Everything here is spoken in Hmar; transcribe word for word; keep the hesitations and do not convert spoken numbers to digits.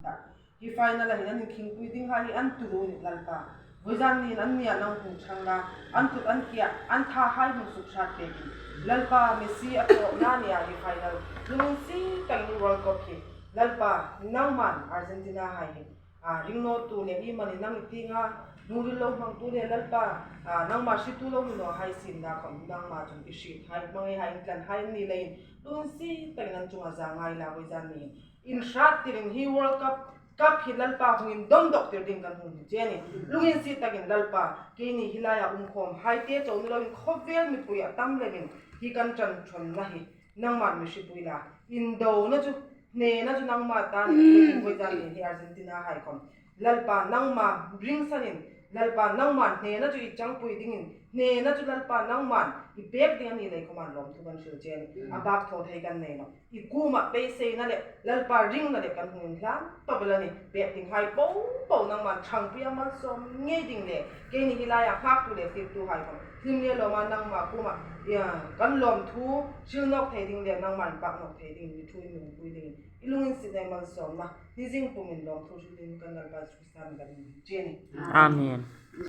Hi final-a hin an inkhingpui dinghai hi an turu ni Lalpa. Voizan niin an nia nang hung chang la, an kut an kiah, an thahai hung sukhrât pêk in. Lalpa, Messi a tawpna nia hi final lunginsiet takin World Cup hi, Lalpa, nangman Argentina-hai hi, a, ringnawtu le iemani nang i tienga lungril lo hmangtu le Lalpa, a, nangma hretu lo ni nawhai sienla khawm nangma chun i hriethai, hmangaihai, intlanhai an ni leiin lunginsiet takin an chunga zang ngai la voizan niin. Inhrâttirin hi World Cup, Cup hi Lalpa hung indawng dawktir ding kan hung hmu che a nih. Lunginsiet takin Lalpa, keini hi laia um khawmhai te chau ni loin khawvel mipui a tam lemin hi kan ṭan ṭhawnna hi nangman mi hripui la. Indona chu, hnena chu nangma ta ni, voizan niin hi Argentina-hai khawm Lalpa nangma ringsanin, Lalpa nangman hnena chu i changpui dingin, hnena chu Lalpa nangman i pêk ding a ni lei khawmin lawmthu kan hril che a nih. A bâk thaw thei kan nei nawh. I kuoma beiseina le Lalpa ringna le kan hung inhlan tawp el a nih. Pêk dinghai po po nangman ṭhangpuia malsawm ngei ding le keini hi laia nghaktu le thlirtuhai khawm hlim le lawma nangma kuoma, ia, kan lawmthu hril nawk thei ding le nangma inpak nawk thei dingin mi thu in mi umpui dingin i lunginsietna, i malsawmna hi zing pumin lawmthu hril dingin kan Lalpa Jesu Krista hmingin kan inhlan che a nih. Amen.